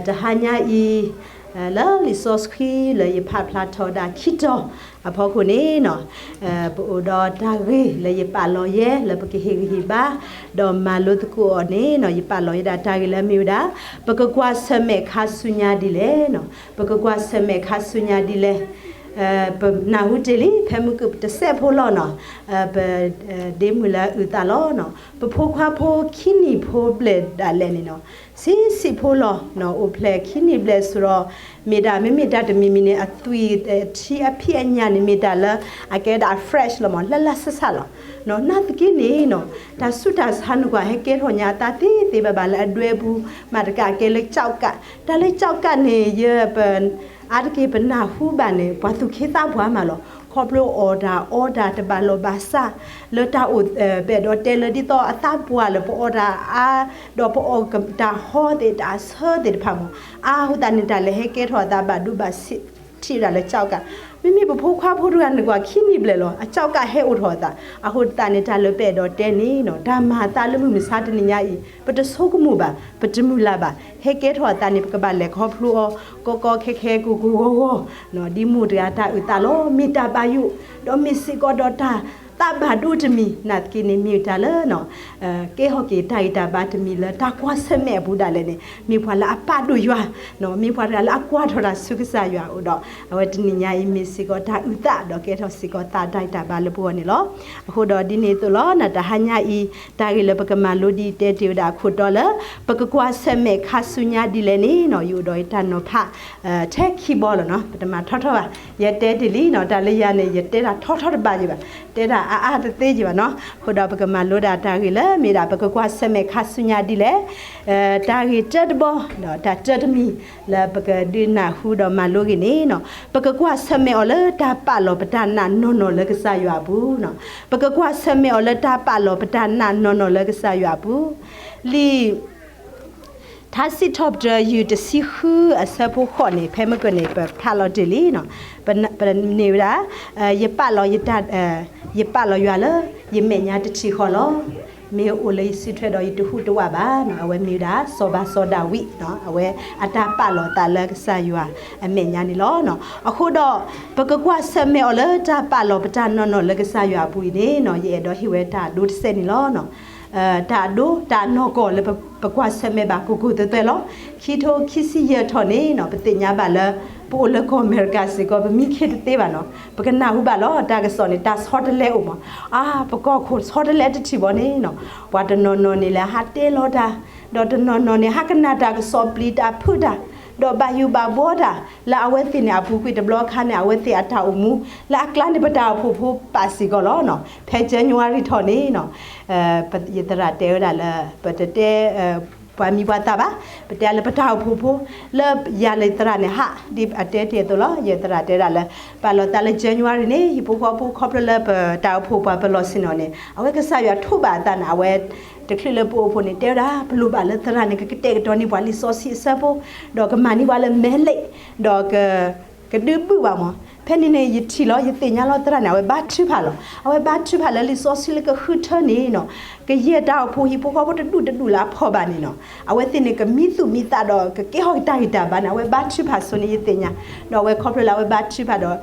တဟါညါအံၤ လၢလံာ်စီဆှံလၢယဖးဖျါထီၣ်ဒၣ်ခံတီၤအဖီခိၣ်န့ၣ်နီၤ, ပအိၣ်ဒီးတၢ်ဂ့ၢ်လၢယပာ်လီၤယဲလၢပကဟ့ၣ်ဂံၢ်ဟ့ၣ်ဘါ, ဒီးမၤလိသကိးအီၤန့ၣ်နီၤ, ယပာ်လီၤယဲဒၣ်တၢ်ဂ့ၢ်လၢမ့ၢ်ဝဲဒၣ် ပကကွၢ်ဆၢၣ်မဲာ်ခါဆူညါဒ်လဲၣ်နီၤ, ပကကွၢ်ဆၢၣ်မဲာ်ခါဆူညါဒ်လဲၣ် ပနၢ်ဟူတ့ၢ်လံ ဖဲမုၢ်ကတစဲးဖိလီၤနီၤ, ပ ဒ့မုၢ်လၢအုၣ်သးလီၤနီၤ, ပဖိခွါဖိခံနံၣ်ဖိဘျဲၣ်ဒၣ်လဲာ်န့ၣ်နီၤ, ဆံးဆံးဖိလီၤနီၤ, အိၣ်ဖျဲၣ်ခံနံၣ်ဘျဲၣ်စ့ၢ်ဒီး မ့ၢ်ဒၣ် မ့မ့ၢ်တၢ်တမံၤမံၤန့ၣ် အသွံၣ်အထံအဖံးအညၣ်န့ၣ် မ့ၢ်တၢ်လၢအကဲဒၣ် fresh လီၤမး လၢလၢဆးဆးလီၤနီၤ, နာ်သက့န့ၣ်နီၤ, တၢ်ဆူးတၢ်ဆါနကွၢ်ဟဲကဲထီၣ်ညါအသးသ့သ့ဘၣ်ဘၣ်လၢအဒွဲပူၤ, မ့ၢ်တကးကဲလၢကၠီကး, တၢ်လၢကၠီကးန့ၣ် ယပ အါတက့ၢ်ပနၢ်ဟူဘၣ်န့ၣ် ပှၤသူၣ်က့သးပှၢ်မးလီၤ. ခီဖျိအီၣ်တၢ်အီတၢ်တဘၣ်လိာ်ဘၣ်စး လၢတၢ်အိၣ် ပအဲၣ်ဒိးတဲလၢဒ်သိးအသးပှၢ်လၢပအီၣ်တၢ်အါ ဒီးပအီၣ်တၢ်ဟီသ့ၣ်တၢ်အဆၢသ့ၣ်တဖၣ်မး, အါအဃိသတးန့ၣ် တၢ်လဲၤဟဲကဲထီၣ်အသးဘၣ်ဒိဘၣ်ထံးဒၣ်လၢကၠီကး, မ့မ့ၢ်ပဖိခွါဖိတဂၤန့ၣ်ကွၢ်ခံနံၣ်ဘျဲၣ်လီၤ အကၠီကးဟဲအိၣ်ထီၣ်အသး, အဃိသတးန့ၣ် တၢ်လၢပအဲၣ်ဒိးတဲန့ၣ်နီၤ တၢ်မၤအသးလၢမုၢ်မဆါတနံၤညါအံၤ ပတဆိကမိၣ်ဘၣ် ပတမုၢ်လၢ်ဘၣ် ဟဲကဲထီၣ်အသးန့ၣ် ပကဘၣ်လဲၤခီဖျိအီၤ ကီကီခဲခဲ ကိၢ်ကိၢ်ဂီၤဂီၤနီၤ, ဒ်မိၢ်တဂၤတၢ်အုၣ်သးလီၤ မ့ၢ်တၢ်ဘၣ်ယိၣ်, ဒီးမ့ၢ်စ့ၢ်ကီးဒီးတၢ်သးဘၣ်ဒိတမံၤ နာ်သက့န့ၣ် မ့ၢ်တၢ်လၢနီၤ ကဲထီၣ်က့ၤတၢ်ဂံၢ်တၢ်ဘါတမံၤလၢတၢ်ကွၢ်ဆၢၣ်မဲာ်အပူၤဒၣ်လဲာ်န့ၣ် မ့ၢ်ပှၤလၢအပာ်ဒိၣ်ယွၤနီၤ, မ့ၢ်ပှၤတဂၤလၢအကွၢ်ထီၣ်တၢ်ဆူကစၢ်ယွၤအအိၣ်ဒီး အဝဲတနံၤညါအံၤမ့ၢ်စ့ၢ်ကီးတၢ်အုၣ်သး ဒီးကဲထီၣ်စ့ၢ်ကီးသးတၢ်ဂံၢ်တၢ်ဘါလၢပဂီၢ်န့ၣ်လီၤ. အဃိဒီးဒ်န့ၣ်အသိးလီၤ နတၢ်ဟါညါအံၤ တၢ်ဂ့ၢ်လၢပကမၤလိဒ်တဲတ့ၢ်ဝဲဒၣ်အခိၣ်တီလၢ ပကကွၢ်ဆၢၣ်မဲာ်ခါဆူညါဒ်လဲၣ်န့ၣ်နီၤ, ယအိၣ်ဒီးယတၢ်နီၤဖး ထဲခံဘီလီၤနီၤ, ပတမၤထီထီဘၣ်, ယတဲတ့ၢ်လံနီၤ, တၢ်လၢယၤန့ၣ် ယတဲတၢ်ထီထီတဘၣ်ယံၤဘၣ်, တဲတၢ်အါအါတသ့ယံၤဘၣ်နီၤ, အဃိဒီးပကမၤလိဒၣ်တၢ်ဂ့ၢ်လၢမ့ၢ်ဒၣ် ပကကွၢ်ဆၢၣ်မဲာ်ခါဆူညါဒ်လဲၣ် တၢ်ဂ့ၢ်တၢတဘီ ဒီးတၢ်တၢတမံၤ လၢပကဒုးနၢ်ဟူဒီးမၤလိဂ့ၤန့ၣ်နီၤ, ပကကွၢ်ဆၢၣ်မဲာ်အီၤလၢတၢ်ပာ်လီၤပတၢ်နာ်နီၢ်နီၢ်လၢကစၢ်ယွၤအပူၤနီၤ, ပကကွၢ်ဆၢၣ်မဲာ်အီၤလၢတၢ်ပာ်လီၤပတၢ်နာ်နီၢ်နီၢ်လၢကစၢ်ယွၤအပူၤ, လံာ် ထါစံးထီၣ်ပတြၢၤ ယုၢ်တဆံဃုအဆၢဖိဃိးန့ၣ် ဖဲမုၢ်ကၢၢ်န့ၣ် ပဖးလီၤတ့ၢ်လံနီၤ, ပန့ၢ်ဝဲဒၣ် ယပာ်လီၤယတၢ် ယပာ်လီၤယွၤလၢ ယမဲာ်ညါတထံၣ်ဃီလီၤ. မ့ၢ်အိၣ်လၢယစုထွဲဒီးယတဟူးတဝးဘၣ်နီၤ, အဝဲမ့ၢ်ဝဲဒၣ် စီၤပၤစီၤဒၤဝံးနီၤ, အဝဲအတၢ်ပာ်လီၤအသးလၢကစၢ်ယွၤအမဲာ်ညါန့ၣ်လီၤ. အဃိဒီး ပကကွၢ်ဆၢၣ်မဲာ်အီၤလၢတၢ်ပာ်လီၤပတၢ်နီၢ်နီၢ်လၢကစၢ်ယွၤအပူၤအံၤန့ၣ်နီၤ, ယအဲၣ်ဒိးဟ့ၣ်ဝဲတၢ်ဒိတစဲးန့ၣ်လီၤ. တၢ်အဒိ တၢ်အနီၢ်ကီၢ်လၢပကွၢ်ဆၢၣ်မဲာ်ဘၣ်ကိၢ်ကိၢ်သွဲသွဲလီၤ. ခံထိခံဆံယဲၢ်ထီၣ်န့ၣ်နီၤ, ပသ့ၣ်ညါဘၣ်လၢ ပအိၣ်လၢကီၢ်အမဲရကၤစ့ၢ်ကီး ပမံခ့တသ့ဘၣ်နီၤ, ပကနၢ်ဟူဘၣ်လီၤ တၢ်ကစီၣ်န့ၣ် တၢ်ဆီတလဲအိၣ်မး, အါ ပကီၢ်ခိၣ်ဆီတလဲတထံၣ်ဘီန့ၣ်နီၤ, ပှၤတနီၤနီၤန့ၣ်လၢဟးတဲလီၤတၢ်, ဒီးတနီၤနီၤန့ၣ် ဟးကနၣ်တၢ်ကစီၣ်ပျံၤတၢ်ဖုးတၢ်, ဒီးဘၣ်ယိၣ်ဘၣ်ဘှီတၢ်, လၢအဝဲသ့ၣ်န့ၣ် အပူၤကွံာ်တဘျီအခါန့ၣ် အဝဲသ့ၣ်အတၢ်အိၣ်မူ လၢအကျါန့ၣ် ပတၢ်အိၣ်ဖှိၣ်ဖိပာ်စ့ၢ်ကီးလီၤနီၤ, ဖဲ January ထီၣ်န့ၣ်နီၤ ယသရၣ်တဲဝဲဒၣ်လၢ ပတတဲ ပှၤမံၤပှၤသၣ်ဘၣ်, ပတဲလၢပတၢ်အိၣ်ဖှိၣ်ဖိ လၢယၤလၢယသရၣ်န့ၣ်ဟး ဒ်အတဲတ့ၢ်အသိးလီၤ, ယသရၣ်တဲဒၣ်လၢ ပာ်လီၤသးလၢ January န့ၣ် ဟံၣ်ဖိဃီဖိခီဖျိလၢပတၢ်အိၣ်ဖှိၣ်ပှၤပလီၢ်ဆ့ၣ်နီၤန့ၣ် အဝဲကစၢ်ယွၤထိးဘၣ်အသးန့ၣ် အဝဲတချုးလၢပအိၣ်ဖှိၣ်န့ၣ် တဲဝဲဒၣ် ပလိၣ်ဘၣ်လၢသရၣ်န့ၣ် ကကတဲာ်ကတီၤန့ၢ်ပှၤလံာ်စီဆှံအဆၢဖိ, ဒီးကမၤန့ၢ်ပှၤလၢမဲာ်လ့ၣ်, ဒီးက ကဒုးဘုၣ်ဘၣ်မး, ဖဲန့ၣ်န့ၣ် ယထံၣ်လီၤ ယသ့ၣ်ညါလီၤသရၣ်န့ၣ် အဝဲဘါထုကဖၣ်လီၤ, အဝဲဘါထုကဖၣ်လၢလံာ်စီဆှံလၢကဃုထၢန့ၣ်နီၤ, ကယဲၢ်တၢ်အိၣ်ဖှိၣ်ဟံၣ်ဖိဃီဖိတဒူၣ်တဒူၣ်လၢအဖီၣ်ဘၣ်န့ၣ်နီၤ, အဝဲသ့ၣ်န့ၣ် ကမံသူၣ်မံသးဒီး ကကဲထီၣ်က့ၤတၢ်ဂံၢ်တၢ်ဘါန့ၣ် အဝဲဘါထုကဖၣ်ဆိန့ၣ်ယသ့ၣ်ညါ, ဒီးအဝဲခီဖျိလၢအဝဲဘါထုကဖၣ်ဒီး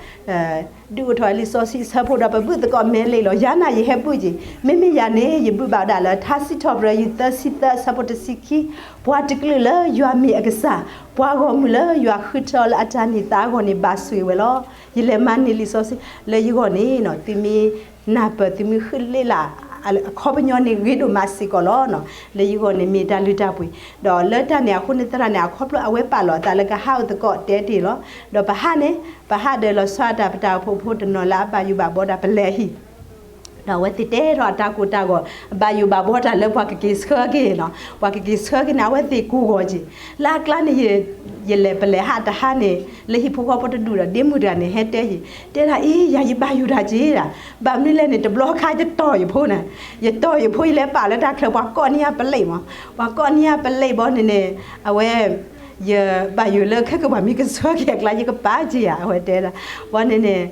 ဒုးအိၣ်ထီၣ်လံာ်စီဆှံအဆၢဖိဒီး ပဘုၣ်သကိးမဲာ်လ့ၣ်လီၤ, ယၤန့ၣ် ယဟဲဘုၣ်က့ၤ, မ့မ့ၢ်ယၤန့ၣ် ယဘုၣ်ဘၣ်ဝဲဒၣ်လၢ ထါစံးထီၣ်ပတြၢၤ ယုၢ်သၢဆံသၢအဆၢဖိတဆံခံ, ပှၤတကလုာ်လၢယွၤမ့ၢ်အကစၢ်, ပှၤဂီၢ်မုၢ်လၢယွၤဃုထၢအီၤလၢအတၢ်န့ၢ်သါအဂီၢ်န့ၣ် ဘၣ်ဆိၣ်ဂ့ၤဝဲလီၤ. ယလဲၤမၤန့ၢ်လံာ်စီဆှံ လၢယဂီၢ်န့ၣ်နီၤ, သုမ့ၢ်နၢ်ပၢၢ် သုမ့ၢ်ဃုလ့လၢ် အခီပညီန့ၣ် ဂ့ၤဒိၣ်မးစ့ၢ်ကီးလီၤနီၤ. လၢယဂီၢ်န့ၣ် မ့ၢ်တၢ်လုၢ်တၢ်ပှ့ၤ, ဒီးလၢတၢ်န့ၣ်အဃိန့ၣ် သရၣ်န့ၣ် အခီဖျိအဝဲပာ်လီၤအသးလၢကဟးအိၣ်သကိးတဲတ့ၢ်လီၤ. ဒီးပဟးန့ၣ် ပဟးဒီးလီၤဆီဒၣ်တၢ်ပတၢ်အိၣ်ဖှိၣ်ဖိတနီၤလၢအဘၣ်ယိၣ်ဘၣ်ဘှီတၢ် ပလဲၤအဟံၣ် ဒီးအဝဲသ့ၣ်တဲထီၣ်အတၢ်ကိၢ်တၢ်ဂီၤ ဘၣ်ယိၣ်ဘၣ်ဘှီတၢ်လၢပှၤကက့ၤဆှၢက့ၤနီၤ, ပှၤကက့ၤဆှၢက့ၤန့ၣ် အဝဲသ့ၣ်ကိၢ်ဂီၤက့ၤ, လၢအကျါန့ၣ် ယလဲၤပလဲၤဟးတဟါန့ၣ် လၢဟံၣ်ဖိဃီဖိတဒူၣ်ဒီး ဒ့မုၣ်တဂၤန့ၣ် ဟဲတဲယၤ, တဲဒၣ်အံၤ ယၤယဘၣ်ယိၣ်တၢ်က့ၤဒၣ်, ဘၣ်မနုၤလဲၣ်န့ၣ် တဘျီခါယတီၢ်ယဖိန့ၣ်, ယတီၢ်ယဖိ ယလဲၤပာ်လၢတၢ်ချၢ ပှၤကိးန့ၢ်ယၤပလံးမး, ပှၤကိးန့ၢ်ယၤပလံးဘီန့ၣ်န့ၣ် အဝဲ ယဘၣ်ယိၣ်လၢခဲကပၤမ့ၢ်ကဆှၢက့ၤအကျါ ယကပာ်က့ၤယၤ အဝဲတဲဒၣ်, ဘီန့ၣ်န့ၣ်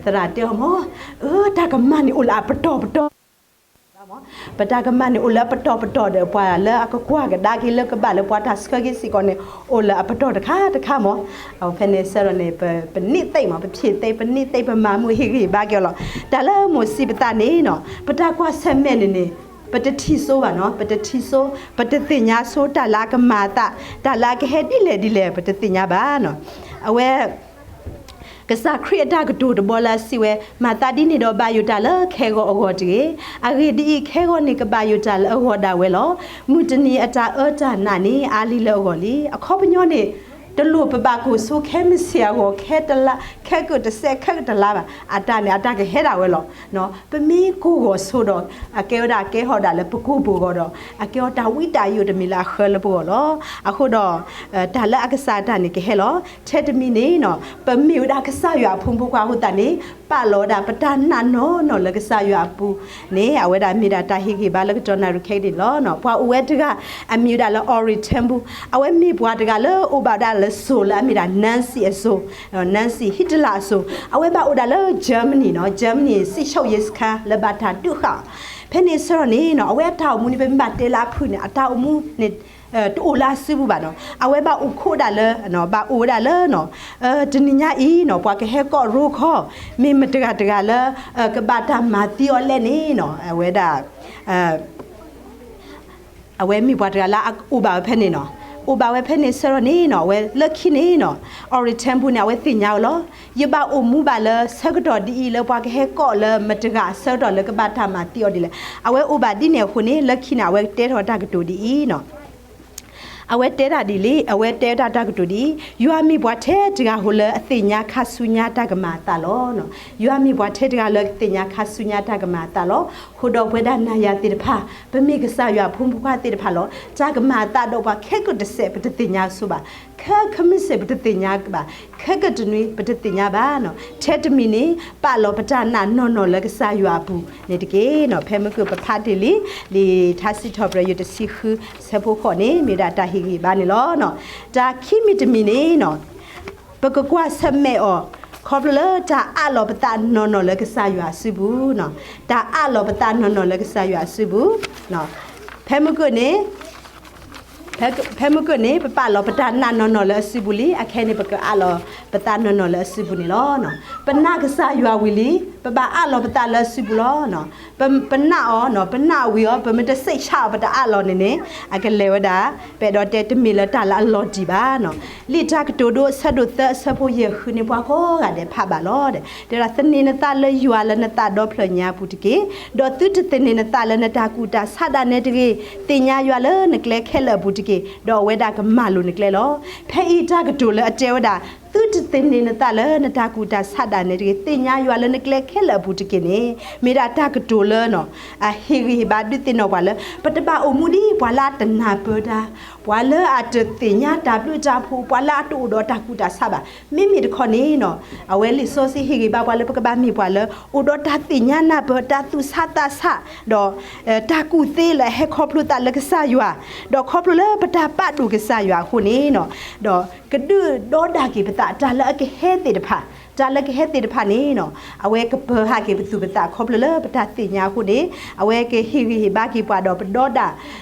သရၣ်တဲအီၤမး, အၢ တၢ်ကမၣ်န့ၣ်အိၣ်လၢအပတီၢ်ပတီၢ် ပတၢ်ကမၣ်န့ၣ် အိၣ်လၢအပတီၢ်ပတီၢ်ဒီး ပှၤလၢအကကွၢ်ကဒါက့ၤလၢကဘၣ်လၢပှၤတၢ်ဆှၢက့ၤစ့ၢ်ကီးန့ၣ် အိၣ်လၢအပတီၢ်တခါတခါမး. အဖဲန့ၣ်ဆၢဒီးန့ၣ် ပ ပနံၣ်သ့မး ပဖံးသ့ ပနံၣ်သ့ ပမၤမုာ်ဟ့ၣ်ဂံၢ်ဟ့ၣ်ဘါက့ၤအီၤလီၤ. တၢ်လၢမိၤၡ့ပသးန့ၣ်နီၤ ပတၢ်ကွၢ်ဆၢၣ်မဲာ်န့ၣ်န့ၣ် ပတထံၣ်စိဘၣ်နီၤ ပတထံၣ်စိ ပတသ့ၣ်ညါစိတၢ်လၢအကမၤအသး တၢ်လၢအကဟဲဒ်လဲၣ်ဒ်လဲၣ် ပတသ့ၣ်ညါဘၣ်နီၤ. အဝဲ ကစၢ်ခရံာ်အတၢ်ကတိၤတဘီလၢအစံးဝဲ မၤသးဒ်န့ၣ်ဒီးဘၣ်ယိၣ်တၢ်လၢခဲဂီၤအဂီၢ်တဂ့ၤ. အဂ့ၢ်ဒ်အံၤ, ခဲဂီၤန့ၣ်ကဘၣ်ယိၣ်တၢ်လၢအဂီၢ်ဒၣ်ဝဲလီၤ. မုၢ်တနံၤအတၢ်အၢတၢ်နးန့ၣ် အါလံလၢအဂီၢ်လံ. အခီပညီန့ၣ် တလိၣ်ပဘၣ်ကိၢ်ဆိခဲမုၢ်ဆ့ၣ်အဂီၢ် ခဲတလါ ခဲကတစဲး ခဲကတလါဘၣ်. အတၢ်န့ၣ် အတၢ်ကဟဲဒၣ်ဝဲလီၤ. ပမ့ၢ်ကိၢ်ဂီၤဆိဒီး အကဲဝဲဒၣ်ကဲထီၣ်ဒၣ်လၢပကိၢ်ပဂီၤဒီး အကဲထီၣ်တၢ်ဝံတၢ်ယိာ်တမံၤလၢအဃၢလၢပဂီၢ်လီၤ. အဃိဒီး တၢ်လၢအကစၢ်အတၢ်န့ၣ်ကဟဲလီၤ. ထဲတမံၤန့ၣ်နီၤ ပမ့ၢ်ဝဲဒၣ်ကစၢ်ယွၤအဖိမုၣ်ဖိခွါအဃိသတးန့ၣ် ပာ်လီၤဝဲဒၣ်ပတၢ်နာ်နီၢ်နီၢ်လၢကစၢ်ယွၤအပူၤန့ၣ် အဝဲဒၣ်မ့ၢ်ဒၣ်တၢ်ဟ့ၣ်ဂံၢ်ဘါလၢကတီၢ်နၣ်ရံၣ်ခဲအံၤန့ၣ်လီၤ. ပှၤအိၣ်ဝဲတဂၤ အမံၤဝဲဒၣ်လၢ Corrie ten Boom အဝဲမ့ၢ်ပှၤတဂၤလၢအိၣ်ဘၣ်ဝဲဒၣ်လၢစိၤလၢအမ့ၢ်ဒၣ် Nazi အစိၤ Nazi Hitler အစိၤ အဝဲဘၣ်အိၣ်ဒၣ်လၢ Germany နီၤ Germany စံးဆိၣ်ယ့စခါလၢဘၣ်တၢ်ဒုးဃာ်အီၤ ဖဲန့ၣ်ဆၢဒီးန့ၣ်နီၤ အဝဲအတၢ်အိၣ်မူန့ၣ် ပမ့ၢ်ဘၣ်တဲလၢအဖုၣ်န့ၣ် အတၢ်အိၣ်မူန့ၣ် တအိၣ်လၢအစုပူၤဘၣ်နီၤ အဝဲဘၣ်အိၣ်ခိးဒၣ်လၢ ဘၣ်အိၣ်ဝဲဒၣ်လၢနီၤ တနံၤညါအံၤနီၤ ပှၤကဟဲကိးရိခီ မ့ၢ်မတဂၤတဂၤလၢ ကဘၣ်တၢ်မၤသံအီၤလဲၣ်န့ၣ်နီၤ အဝဲဒၣ် အဝဲမ့ၢ်ပှၤတဂၤလၢအအိၣ်ဘၣ်ဝဲဖဲန့ၣ်နီၤ အိၣ်ဘၣ်ဝဲဖဲန့ၣ်ဆၢဒီးန့ၣ်နီၤ အဝဲလၢခံန့ၣ်နီၤ Corrie ten Boom န့ၣ် အဝဲသ့ၣ်ညါဝဲလီၤ. ယဘၣ်အိၣ်မူဘၣ်လၢဆၢကတီၢ်ဒ်အံၤလၢပှၤကဟဲကိးလၢမတဂၤအဆၢကတီၢ်လၢကဘၣ်တၢ်မၤသံအီၤဒ်လဲၣ်. အဝဲအိၣ်ဘၣ်ဒ်န့ၣ်အဃိန့ၣ် လၢခံန့ၣ် အဝဲတဲထီၣ်တၢ်ကတိၤဒ်အံၤနီၤ အဝဲတဲဒၣ်ဒ်လဲၣ် အဝဲတဲဒၣ်တၢ်ကတိၤဒ်အံၤ ယွၤမ့ၢ်ပှၤထဲတဂၤဧိၤလၢအသ့ၣ်ညါခါဆူညါတၢ်ကမၤအသးလီၤ. ယွၤမ့ၢ်ပှၤထဲတဂၤလၢကသ့ၣ်ညါခါဆူညါတၢ်ကမၤအသးလီၤ. ဃိဒီးပဝဲဒၣ်နၤယၤသ့ၣ်တဖၣ် ပမ့ၢ်ကစၢ်ယွၤအဖိမုၣ်ဖိခွါသ့ၣ်တဖၣ်လီၤ. တၢ်ကမၤအသးဒီးပှၤခဲကတစဲး ပတသ့ၣ်ညါဆိဘၣ်. ခဲကမုၢ်စ့ၢ်ပတသ့ၣ်ညါဘၣ်. ခဲကတနွံ ပတသ့ၣ်ညါဘၣ်နီၤ. ထဲတမံၤန့ၣ် ပာ်လီၤပတၢ်နာ်နီၢ်နီၢ်လၢကစၢ်ယွၤအပူၤန့ၣ်တက့ၢ်နီၤ. ဖဲမုၢ်ကၢၢ်ပဖးတ့ၢ်လံ လံာ်ထါစံးထီၣ်ပတြၢၤယိၤတဆံဃု ဆၢဖိဃိးန့ၣ် မ့ၢ်ဒၣ်တၢ်ဟ့ၣ်ဂံၢ်ဘါန့ၣ်လီၤ. တၢ်ခံမံၤတမံၤန့ၣ်နီၤ ပကကွၢ်ဆၢၣ်မဲာ်အီၤ ခီဖျိလၢတၢ်အးလီၤပသးနီၢ်နီၢ်လၢကစၢ်ယွၤအစုပူၤနီၤ. တၢ်အးလီၤပသးနီၢ်နီၢ်လၢကစၢ်ယွၤအစုပူၤ ဖဲမုၢ်ကၢၢ်န့ၣ် ဖဲ ဖဲမုၢ်ကၢၢ်န့ၣ် ပပာ်လီၤပတၢ်နာ်နီၢ်နီၢ်လၢအစုပူၤလံ. အခဲအံၤန့ၣ် ပကအးလီၤပသးနီၢ်နီၢ်လၢအစုပူၤန့ၣ်လီၤ. ပနာ်ကစၢ်ယွၤဝံၤလံ ပဘၣ်အးလီၤပသးလၢအစုပူၤလီၤ. ပ ပနာ်အီၤနီၤ ပနာ်ဝံၤအီၤ ပမ့ၢ်တစိတ်ချအီၤ ပတအးလီၤန့ၣ်န့ၣ် အကလဲၤဝဲဒၣ် ပအဲၣ်ဒိးတဲတမ့ၢ်လၢတၢ်လၢအလီၤတံၢ်ဘၣ်နီၤ. လံာ်တၢ်ကတိၤဒိ အဆၢဒိၣ်သၢ အဆၢဖိယဲၢ်ဃုန့ၣ် ပှၤကိးဂၤဒဲးဖးဘၣ်လီၤ. တဲဝဲဒၣ် သန့ၤနသးလၢယွၤလၢနသးဒီဖျၢၣ်ညါအပူၤတက့ၢ်. ဒီးသုတသန့ၤနသးလၢနတၢ်ကူၣ်တၢ်ဆးဒၣ်နဲတဂ့ၤ. သ့ၣ်ညါယွၤလၢနကျဲခဲလၢာ်အပူၤတက့ၢ်. ဒီးအဝဲဒၣ်ကမၤလိာ်နကျဲလီၤ. ဖဲအံၤတၢ်ကတိၤလၢအတဲဝဲဒၣ် သုတသန့ၤနသးလၢနတၢ်ကူၣ်တၢ်ဆးဒၣ်နဲတဂ့ၤ. သ့ၣ်ညါယွၤလၢနကျဲခဲလၢာ်အပူၤတက့ၢ်န့ၣ် မ့ၢ်ဒၣ်တၢ်ကတိၤလၢနီၤ အဟ့ၣ်ဂံၢ်ဟ့ၣ်ဘါဒုးသ့ၣ်နီၣ်ပှၤလၢ ပတဘၣ်အိၣ်မူဒ်ပှၤလၢအတနၢ်ပၢၢ်တၢ်, ပှၤလၢအတသ့ၣ်ညါတၢ်ဘျုးတၢ်ဖှိၣ်, ပှၤလၢအတအိၣ်ဒီးတၢ်ကူၣ်တၢ်ဆးဘၣ်. မ့မ့ၢ်တခီန့ၣ်နီၤ အဝဲလံာ်စီဆှံဟ့ၣ်ဂံၢ်ဘါပှၤလၢပကဘၣ်မ့ၢ်ပှၤလၢ အိၣ်ဒီးတၢ်သ့ၣ်ညါနၢ်ပၢၢ် တၢ်သူၣ်ဆးသးဆး, ဒီး တၢ်ကူၣ်သ့လၢအဟဲခီဖျိသးလၢကစၢ်ယွၤ, ဒီးခီဖျိလၢပတၢ်ပာ်ဒိၣ်ကစၢ်ယွၤအဃိန့ၣ်နီၤ ဒီးကဒုးဒီဒၣ်က့ၤပသးတၢ်လၢအကဟဲသ့ၣ်တဖၣ်, တၢ်လၢကဟဲသ့ၣ်တဖၣ်န့ၣ်နီၤ အဝဲကပၢၤဟးက့ၤပသူၣ်ပသးခီဖျိလၢပတၢ်သ့ၣ်ညါအဃိန့ၣ် အဝဲကဟ့ၣ်ဂံၢ်ဟ့ၣ်ဘါက့ၤပှၤဒီးပဒီဒၣ်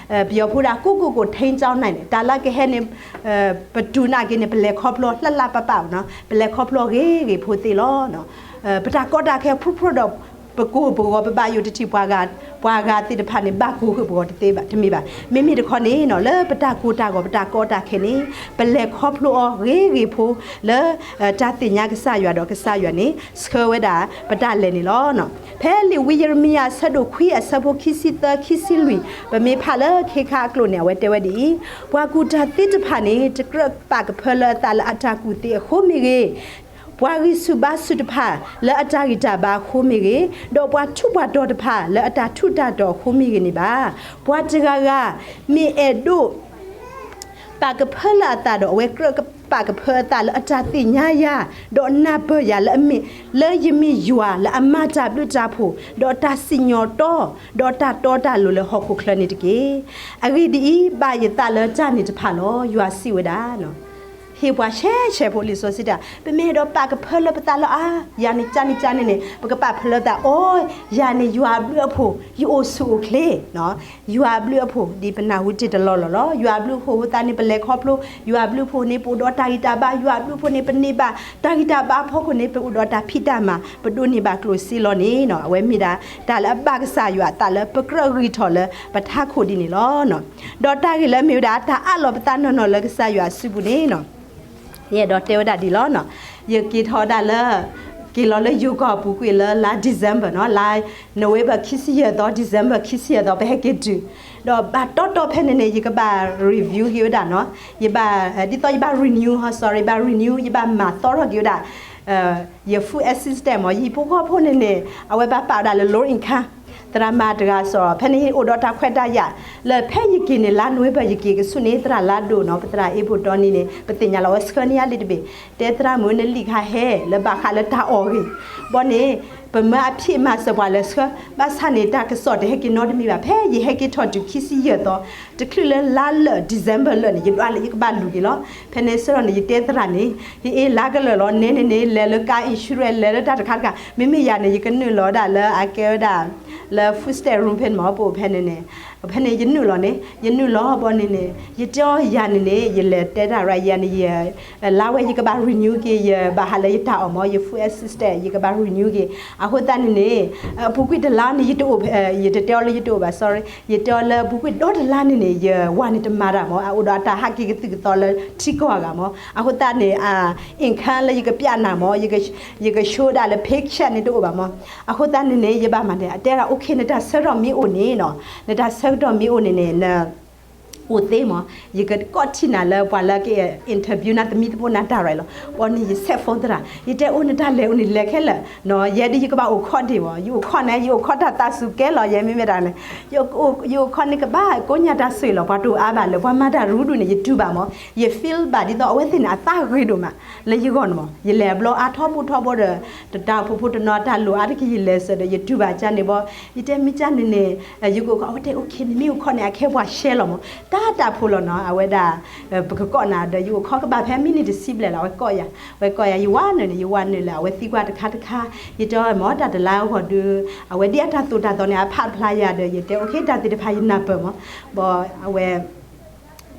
ပယီၤဖိဒၣ်ကိးကိးကိး ထိန်းကျောင်းနိုင်န့ၣ် တၢ်လၢကဟဲန့ၣ် ပတူၢ်နာ်က့ၤန့ၣ် ပလဲၤခီဖျိလၢ်လၢ်ပၢ်ပၢ်နီၤ ပလဲၤခီဖျိဂ့ၤဂ့ၤဖိသ့လီၤ. ပတၢ်ကီတၢ်ခဲ ဖုဖုဒီး ပကိၢ်ပဂီၤ ပဘၣ်ယိၣ်တထံၣ်ပှၤဂၤ, ပှၤဂၤသ့ၣ်တဖၣ်န့ၣ် ဘၣ်ကိၢ်ဃုာ်ပဂီၤတသ့ဘၣ် တမ့ၢ်ဘၣ်. မ့မ့ၢ်တခီန့ၣ်နီၤ လၢပတၢ်ကိၢ်တၢ်ဂီၤ ပတၢ်ကီတၢ်ခဲန့ၣ် ပလဲၤခီဖျိအီၤဂ့ၤဂ့ၤဖိလၢ တၢ်သ့ၣ်ညါကစၢ်ယွၤဒီးကစၢ်ယွၤန့ၣ် ဆှၢဝဲဒၣ်ပတၢ်လဲၤန့ၣ်လီၤ. ဖဲလံာ်ဝံယံးရမံယၤ အဆၢဒိၣ်ခွံ အဆၢဖိခံဆံသၢ ခံဆံလွံၢ် ပမ့ၢ်ဖးလၢခ့ခါအကျိာ်န့ၣ် အဝဲတဲဝဲဒ်အံၤ, ပှၤကူၣ်တၢ်သ့တဖၣ်န့ၣ် တကြၢးပာ်ကဖၢလၢအသးလၢအတၢ်ကူၣ်သ့အဃိမ့ၢ်ဂ့ၤ, ပှၤဂံၢ်ဆူၣ်ဘါဆူၣ်တဖၣ် လၢအတၢ်ဂံၢ်တၢ်ဘါအဃိမ့ၢ်ဂ့ၤ, ဒီးပှၤထူးပှၤတီၤတဖၣ်လၢအတၢ်ထူးတၢ်တီၤအဃိမ့ၢ်ဂ့ၤန့ၣ်ဘၣ်. ပှၤတဂၤဂၤ မ့ၢ်အဲၣ်ဒိး ပာ်ကဖၢလၢအသးဒီး အဝဲကြၢးပာ်ကဖၢအသးလၢအတၢ်သ့ၣ်ညါယၤ, ဒီးနၢ်ပၢၢ်ယၤလၢအမ့ၢ် လၢယမ့ၢ်ယွၤလၢအမၤတၢ်ဘျုးတၢ်ဖှိၣ်, ဒီးတၢ်စံၣ်ညီၣ်တီ ဒီးတၢ်တီတၢ်လိၤလၢဟီၣ်ခိၣ်ချၢန့ၣ်တက့ၢ်. အဂ့ၢ်ဒ်အံၤ, ဘၣ်ယသးလၢတၢ်န့ၣ်တဖၣ်လီၤ. ယွၤစံးဝဲဒၣ် ဟ့ၣ်ပှၤဆဲးဆဲးဖိလံာ်စီဆှံတဲ, ပမ့ၢ်အဲၣ်ဒိးပာ်ကဖၢလၢပသးလၢအါ, ယၤန့ၣ်ကန့ၣ်ကန့ၣ်န့ၣ် ပကပာ်ဖၢလၢပသး, အိ, ယၤန့ၣ်ယွၤအဘျုးအဖှိၣ် ယအိၣ်ဆူၣ်အိၣ်ချ့, ယွၤအဘျုးအဖှိၣ် ဒ်ပနၢ်ဟူတ့ၢ်တလီၢ်လီၢ်လီၤ. ယွၤအဘျုးအဖှိၣ်အဃိသတးန့ၣ် ပလဲၤခီဖျိ, ယွၤအဘျုးအဖှိၣ်န့ၣ် ပအိၣ်ဒီးတၢ်ဂံၢ်တၢ်ဘါ, ယွၤအဘျုးအဖှိၣ်န့ၣ် ပန့ၢ်ဘၣ်တၢ်ဂံၢ်တၢ်ဘါအဖီခိၣ်န့ၣ် ပအိၣ်ဒီးတၢ်ဖံးတၢ်မၤ, ပဒိးန့ၢ်ဘၣ်ကျိၣ်စ့လီၤန့ၣ်, အဝဲမ့ၢ်ဒၣ်တၢ်လၢအဘၣ်ကစၢ်ယွၤအသးလၢပကြၢးဂံၢ်ထီၣ်လၢပထးခိၣ်ဒ်န့ၣ်လီၤ. ဒီးတၢ်ဂ့ၢ်လၢမ့ၢ်ဝဲဒၣ် တၢ်အးလီၤပသးနီၢ်နီၢ်လၢကစၢ်ယွၤအစုပူၤန့ၣ်, ယအဲၣ်ဒိးတဲဝဲဒၣ်ဒ်လီၤ. ယက့ၤထီၣ်ဝဲဒၣ်လၢ, က့ၤလီၤလၢယိၤကီၢ်ပူၤကွံာ်လၢလါ December နီၤ, လါ November ခံဆံယဲၢ်သီ, December ခံဆံယဲၢ်သီ ပဟဲက့ၤတုၤ, ဒီးဘၣ်တီတီဖဲန့ၣ်န့ၣ် ယကဘၣ် review က့ၤဝဲဒၣ်နီၤ, ယဘၣ်, ဒ်သိးယဘၣ် renew, sorry, ယဘၣ် renew, ယဘၣ်မၤသီထီၣ်က့ၤဝဲဒၣ် ယ food assistance မ့ၢ် ယဟံၣ်ဖိဃီဖိန့ၣ်န့ၣ် အဝဲဘၣ်ပာ်ဝဲဒၣ်လၢ low income, သရၣ်မၤတဂၤစ့ၢ်, ဖဲန့ၣ်အိၣ်ဒီးတၢ်ခွဲးတၢ်ယာ်, လၢဖဲယက့ၤန့ၣ် လါ November ယက့ၤကဆူၣ်န့ၣ် သရၣ်လါဒိၣ်နီၤ, ပသရၣ်အ့ၣ်ဖိတီန့ၣ်န့ၣ် ပသ့ၣ်ညါလီၤဝဲဆှၢန့ၢ်ယၤလံာ်တဘ့ၣ်, တဲသရၣ်မုၣ်နလံာ်ခါဟဲ လၢဘၣ်ဃးလၢတၢ်အီၣ်ဂ့ၢ်, ဘီန့ၣ် ပမၢအဖံးမၤစၢၤပှၤလဲၤဆှၢ, ဘၣ်ဆၣ်န့ၣ် တၢ်ကစီၣ်တဟဲက့ၤနီတမံၤဘၣ်, ဖဲယဟဲက့ၤထီၣ်တုၤခံဆံယဲၢ်သီ, တချုးလၢလါလၢာ် December လၢာ်န့ၣ် ယဒွးလၢယကဘၣ်လူၤက့ၤလီၤ. ဖဲန့ၣ်ဆၢထီၣ်န့ၣ် ယတဲသရၣ်န့ၣ်, ယအ့ၣ်လါကလၢာ်လီၤ, နဲန့ၣ်န့ၣ် လဲၤလၢ car insurance လဲၤလၢတၢ်တခါတခါ, မ့မ့ၢ်ယၤန့ၣ် ယကနုာ်လီၤဝဲဒၣ်လၢအကဲဝဲဒၣ် လၢ food stamp room ဖဲန့ၣ်မ့ၢ် ပအိၣ်ဖဲန့ၣ်န့ၣ်, ဖဲန့ၣ်ယနုာ်လီၤန့ၣ်, ယနုာ်လီၤဘီန့ၣ်န့ၣ် ယတဲအီၤယၤန့ၣ်န့ၣ် ယလဲၤတဲတၢ်ရၣ် ယၤန့ၣ် ယ လါဝဲယကဘၣ် renew က့ၤ ယဘၣ်ဟးလၢယတၢ်အီၣ်မ့ၢ် ယ food assistance ယကဘၣ် renew က့ၤ, အဃိသတးန့ၣ်န့ၣ်, အပူၤကွံာ်တလါန့ၣ် ယတအိၣ်, ယတတဲအီၤလၢယတအိၣ်ဘၣ် sorry, ယတဲအီၤလၢအပူၤကွံာ်ဒီတလါန့ၣ်န့ၣ် ယဝၤန့ၣ်တမၤတၢ်မ့ၢ် အအိၣ်ဒီးအတၢ်ဟးက့ၤကသုၣ်ကသီလၢထံကီၢ်အဂၤမ့ၢ် အဃိသတးန့ၣ် အ income လၢယကပျးနၤမ့ၢ် ယက show ဒၣ်လၢ paycheck န့ၣ်တအိၣ်ဘၣ်မ့ၢ်, အဃိသတးန့ၣ်န့ၣ် ယဘၣ်မၤန့ၣ် အတဲဒၣ် okay နတၢ်ဆၢကတီၢ်မ့ၢ်အိၣ်န့ၣ်နီၤ, နတၢ်ဆၢကတီၢ်မ့ၢ်အိၣ်န့ၣ်န့ၣ် န အိၣ်သ့မ့ၢ်, ယကကိးထံၣ်နၤလၢပှၤလၢက interview နၤသမံသမိးနၤတၢ်ရၣ်လီၤ, ဘီန့ၣ်ယ set phone သရၣ်, ယတဲအိၣ်နတၢ်လဲၤအိၣ်န့ၣ်လဲၤခဲလၢာ်, ယဲဒၣ်ယကဘၣ်အိၣ်ခိးဒံးဘၣ်, ယအိၣ်ခိးန့ၣ် ယအိၣ်ခိးတၢ်သးစူၤကဲလီၤ ယဲမ့မ့ၢ်တၢ်န့ၣ်, ယအိၣ်ခိးန့ၣ်ကဘၣ်ကိးညါတၢ်ဆိၣ်ဂ့ၤလီၤ, ပှၤတအိၣ်အါဘၣ်လၢ ပှၤမၤတၢ်ရူဒူၣ်န့ၣ် ယတူၢ်ဘၣ်မ့ၢ်, ယ feel ဘၣ်ဒ်သိးအဝဲသ့ၣ်န့ၣ် အသးဂ့ၤဒိၣ်မး လၢယဂီၢ်န့ၣ်မ့ၢ်, ယလဲၤအဘျီအါထီဘိထီဘိဒီး တတၢ်အိၣ်ဖှိၣ်ဖိတနီၤတၢ်လိၣ်အါတက့ၢ် ယလဲၤစၢၤဒီး ယတူၢ်ဘၣ်ကန့ၣ်ဘီ, ယတဲမ့ၢ်ကန့ၣ်န့ၣ် ယကအိၣ်ခိး အဝဲတဲ okay နမ့ၢ်အိၣ်ခိးန့ၣ် အခဲပှၤရှဲလီၤမ့ၢ်, တၢ်တၢ်ဖိလီၤနီၤ အဝဲဒၣ် ပကကိးနၤဒီး ယအိၣ်ခိးကဘၣ်ဖဲမံးနံးတဆံဘျဲၣ်လီၤ အဝဲကိးယၤ, အဝဲကိးယၤ ယဝၤနုာ်န့ၣ် ယဝၤနုာ်လၢအဝဲသံကွၢ်တခါတခါ, ယတဲမ့ၢ် တၢ်တလါအဂီၢ်ဒီး အဝဲဒ်အတၢ်သိၣ်တၢ်သီန့ၣ် အဖးဖျါယၤဒီး ယတဲ okay တၢ်သ့ၣ်တဖၣ်ယနၢ်ပၢၢ်မ့ၢ်, ဘီအဝဲ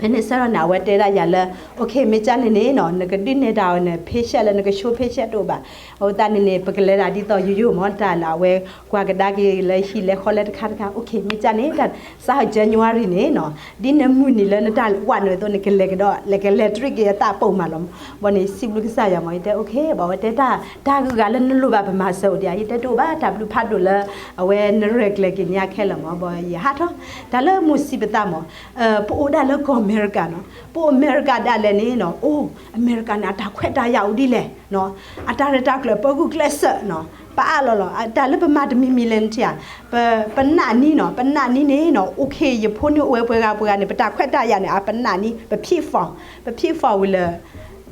ဖဲန့ၣ်ဆၢထီၣ်န့ၣ် အဝဲတဲဒၣ်ယၤလၢ okay မ့ၢ်ကန့ၣ်န့ၣ်နီၤ နကဒုးနဲၣ်တၢ်အီၤန့ၣ် paycheck လၢနက show paycheck တအိၣ်ဘၣ်, အဃိသတးန့ၣ်န့ၣ် ပကလဲၤဒၣ်ဒ်သိးယိယိမ့ၢ် တၢ်လၢအဝဲကွၢ်ကဒါက့ၤလၢဟံၣ်လဲၤဃီလဲၤတခါတခါ okay မ့ၢ်ကန့ၣ် တၢ်စး January န့ၣ်နီၤ ဒ်နမုၢ်နံၤလၢနတၢ်ဝၤနုာ်အသိးန့ၣ် ကလဲၤကဒီး လဲၤကလဲၤတရံးက့ၤအသးပိာ်မးလီၤမ့ၢ်, ဘီန့ၣ် စံးဘျုးကစၢ်ယွၤမ့ၢ် ယတဲ okay ဘီဝဲတဲတၢ် တၢ်ဂုၤဂၤလၢနလိၣ်ဘၣ်ပမၤစၢၤအိၣ်ဒံးဧါ ယတဲတအိၣ်ဘၣ် တၢ်ဘျုးဖးဒိၣ်လၢ အဝဲနရဲၣ်ကျဲၤက့ၤန့ၢ်အခဲလၢာ်မ့ၢ် ဘီယဟးထီၣ် တၢ်လၢမုၢ်စံးပသးမ့ၢ် ပအိၣ်ဒၣ်လၢကီၢ်အမဲရကၤနီၤ ပအိၣ်အမဲရကၤဒၣ်လဲာ်န့ၣ်နီၤ အိၣ် အမဲရကၤန့ၣ် အတၢ်ခွဲးတၢ်ယာ်အိၣ်ဒ်လဲၣ် အတၢ်ရဲၣ်တၢ်ကျဲၤပၢၤဂုာ်ကျဲးစၢးနီၤ ပအးလီၤလီၤ တၢ်လၢပမၤတမံၤမံၤလဲၣ်နထံၣ်ဧါ ပနာ်နံၤနီၤ ပနာ်နံၤန့ၣ်နီၤ okay ယဖိနွံအိၣ်ဝဲပှဲၤဂၤပှဲၤဂၤန့ၣ် ပတၢ်ခွဲးတၢ်ယာ်န့ၣ် အပနာ်နံၤ ပဖံးဖီၣ် ပဖံးဖီၣ်ဝံၤလၢ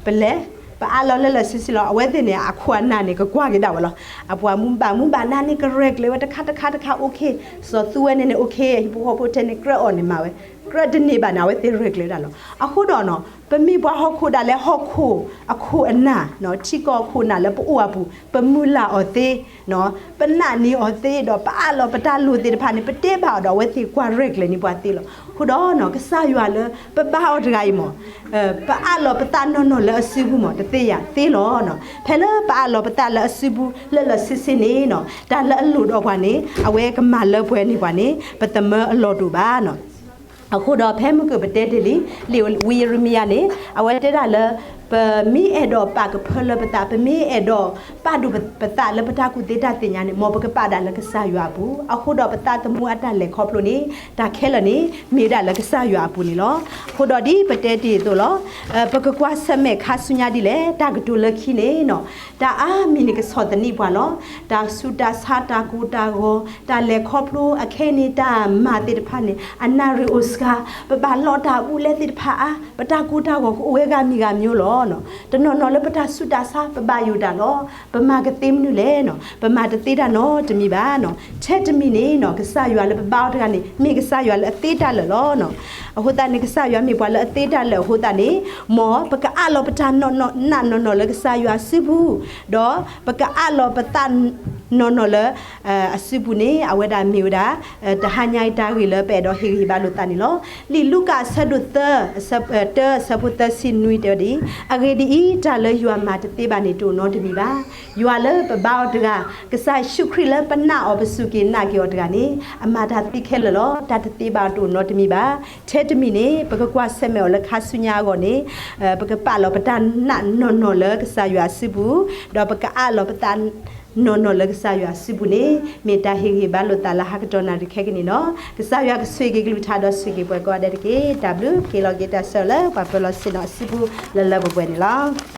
ပလဲၤ ပအးလီၤလၢလၢဆံဆံလီၤ အဝဲသ့ၣ်န့ၣ် အခိၣ်အနၢ်န့ၣ် ကကွၢ်က့ၤဒၣ်ဝဲလီၤ အပှၤမူဘၣ်မူဘၣ်နၤန့ၣ် ကရဲၣ်ကျဲၤဝဲတခါတခါတခါ okay စီၤသူဝဲန့ၣ်န့ၣ် okay ဟံၣ်ဖိဃီဖိထဲန့ၣ် ကြၢးအီၤန့ၣ်မၤဝဲ ကြၢးတန့ၢ်ဘၣ်န့ၣ် အဝဲသ့ၣ်ရဲၣ်ကျဲၤဝဲဒၣ်လီၤ အဃိဒီးနီၤ ပမ့ၢ်ပှၤဟီၣ်ခိၣ်ဒၣ်လဲာ်ဟီၣ်ခိၣ် အခိၣ်အနၢ် ထံကီၢ်ခိၣ်နၢ်လၢပအိၣ်အပူၤ ပမုၢ်လၢ်အီၤသ့ ပနာ်န့ၢ်အီၤသ့ဒီး ပအးလီၤပတၢ်လိၣ်သ့ၣ်တဖၣ်န့ၣ် ပတဲဘၣ်အီၤဒီး အဝဲသ့ၣ်ကွၢ်ရဲၣ်ကျဲၤန့ၢ်ပှၤသ့လီၤ အဃိဒီးနီၤ ကစၢ်ယွၤလၢ ပဘါအီၤတဂၤအံၤမ့ၢ် ပအးလီၤပသးနီၢ်နီၢ်လၢအစုပူၤမ့ၢ် တသ့ယၤသ့လီၤနီၤ ဖဲလၢပအးလီၤပသးလၢအစုပူၤ လၢလၢဆံဆံန့ၣ်နီၤ တၢ်လၢအလိၣ်ဒီးပှၤန့ၣ် အဝဲကမၤလၢပှဲၤန့ၢ်ပှၤန့ၣ် ပသမၢအလီၢ်တအိၣ်ဘၣ်နီၤ အဃိဒီးဖဲမုၢ်ကၢၢ်ပတဲတ့ၢ်လံ လံာ်ဝံယရမံယၤန့ၣ် အဝဲတဲဒၣ်လၢ ပမ့ၢ်အဲၣ်ဒိးပာ်ကဖၢလၢပသး ပမ့ၢ်အဲၣ်ဒိးပာ်ဒိၣ်ပသးလၢပတၢ်ကူၣ်သ့တၢ်သ့ၣ်ညါန့ၣ် မ်ပကပာ်ဒၣ်လၢကစၢ်ယွၤအပူၤ အဃိဒီးပသးသမူအတၢ်လဲၤခီဖျိန့ၣ် တၢ်ခဲလၢာ်န့ၣ် မ့ၢ်ဝဲဒၣ်လၢကစၢ်ယွၤအပူၤန့ၣ်လီၤ. အဃိဒီးဒ်ပတဲတ့ၢ်အသိးလီၤ. ပကကွၢ်ဆၢၣ်မဲာ်ခါဆူညါဒ်လဲၣ် တၢ်ကတိၤလၢခံန့ၣ်နီၤ တၢ်အါမံၤန့ၣ်ကဆီၣ်သနံးပှၤလီၤ. တၢ်ဆူးတၢ်ဆါ တၢ်ကိၢ်တၢ်ဂီၤ တၢ်လဲၤခီဖျိ အခဲအံၤန့ၣ်တၢ်မၤသ့ၣ်တဖၣ်န့ၣ် အနၣ်ရံၣ်အိၣ်စှၤ ပဘၣ်လီတၢ်အဘူးအလဲသ့ၣ်တဖၣ်အါ ပတၢ်ကိၢ်တၢ်ဂီၤကအိၣ်ဝဲဂၤမံၤဂၤမံၤလီၤ. တနီၤနီၤလၢပတၢ်ဆူးတၢ်ဆါ ပဘၣ်ယိၣ်တၢ်လီၤ. ပမၤကသ့မနုၤလဲၣ်နီၤ, ပမၤတသ့တၢ်နီတမံၤဘၣ်နီၤ. ထဲတမံၤန့ၣ်နီၤ ကစၢ်ယွၤလၢပဘါအီၤတဂၤန့ၣ် မ့ၢ်ကစၢ်ယွၤလၢအသ့တၢ်လၢာ်လီၤနီၤ. အဃိသတးန့ၣ် ကစၢ်ယွၤမ့ၢ်ပှၤလၢအသ့တၢ်လၢာ်အဃိသတးန့ၣ် မ်ပကအးလီၤပတၢ်နာ်နီၢ်နီၢ်လၢကစၢ်ယွၤအစုပူၤ, ဒီးပကအးလီၤပသးနီၢ်နီၢ်လၢ အစုပူၤန့ၣ် အဝဲဒၣ်မ့ၢ်ဝဲဒၣ် တဟါညါအံၤတၢ်ဂ့ၢ်လၢပအဲၣ်ဒိးဟ့ၣ်ဂံၢ်ဟ့ၣ်ဘါလိာ်သးန့ၣ်လီၤ. လံာ်လူၤကၣ်အဆၢဒိၣ်သၢ အဆၢ တၢ အဆၢဖိသၢဆံနွံတဲဝဲဒ်အံၤ, အဂ့ၢ်ဒ်အံၤ, တၢ်လၢယွၤမၤတသ့ဘၣ်န့ၣ် တအိၣ်နီတမံၤဘၣ်. ယွၤလၢပဘါအီၤတဂၤ, ကစၢ်ယ့ၣ်ၡူးခရံာ်လၢပနာ်အီၤ ပစူၢ်က့ၤနာ်က့ၤအီၤတဂၤန့ၣ် အမၤတၢ်သ့ခဲလၢာ်လီၤ. တၢ်တသ့ဘၣ်အီၤတအိၣ်နီတမံၤဘၣ်. ထဲတမံၤန့ၣ် ပကကွၢ်ဆၢၣ်မဲာ်အီၤလၢခါဆူညါအဂီၢ်န့ၣ် ပကပာ်လီၤပတၢ်နာ်နီၢ်နီၢ်လၢကစၢ်ယွၤအစုပူၤ, ဒီးပကအးလီၤပသး နီၢ်နီၢ်လၢကစၢ်ယွၤအစုပူၤန့ၣ် မ့ၢ်တၢ်ဟ့ၣ်ဂံၢ်ဟ့ၣ်ဘါလိာ်သးလၢဟါကတီၢ်နၣ်ရံၣ်ခဲကနံၣ်လီၤ. ကစၢ်ယွၤကဆိၣ်ဂ့ၤက့ၤကလုၢ်ကထါဒီးဆိၣ်ဂ့ၤက့ၤပှၤကိးဂၤဒဲးတက့ၢ်. တၢ်ဘျုး က့ၤလီၤက့ၤတၢ်ဆၢလၢပှၤပၢၤလီၢ်ဆ့ၣ်နီၤအစုပူၤ လၢလၢပှဲၤပှဲၤန့ၣ်လီၤ.